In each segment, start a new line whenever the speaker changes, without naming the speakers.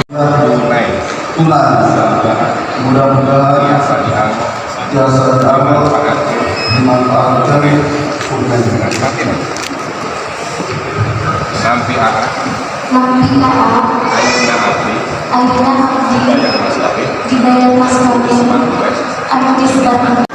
Tunai.
Tunai.
Mudah-mudahan
Mudah-mudahan
biasa dianggap
jasa diamal
dimanfaatkan
dimanfaatkan.
Nikmatin. Nampi AA,
Nampi AA,
ayeuna abdi,
ayeuna abdi,
dibayar mas kawin,
dibayar mas kawin,
disebat wes,
anu disebat.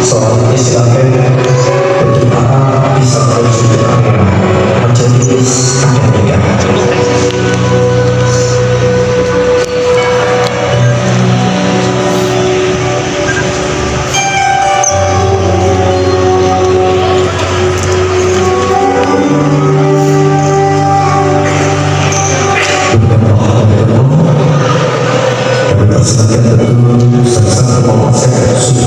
Selanjutnya silakan bagi AA bisa menuju ke kamera majelis akad nikah. Kami persilakan tentu saksi.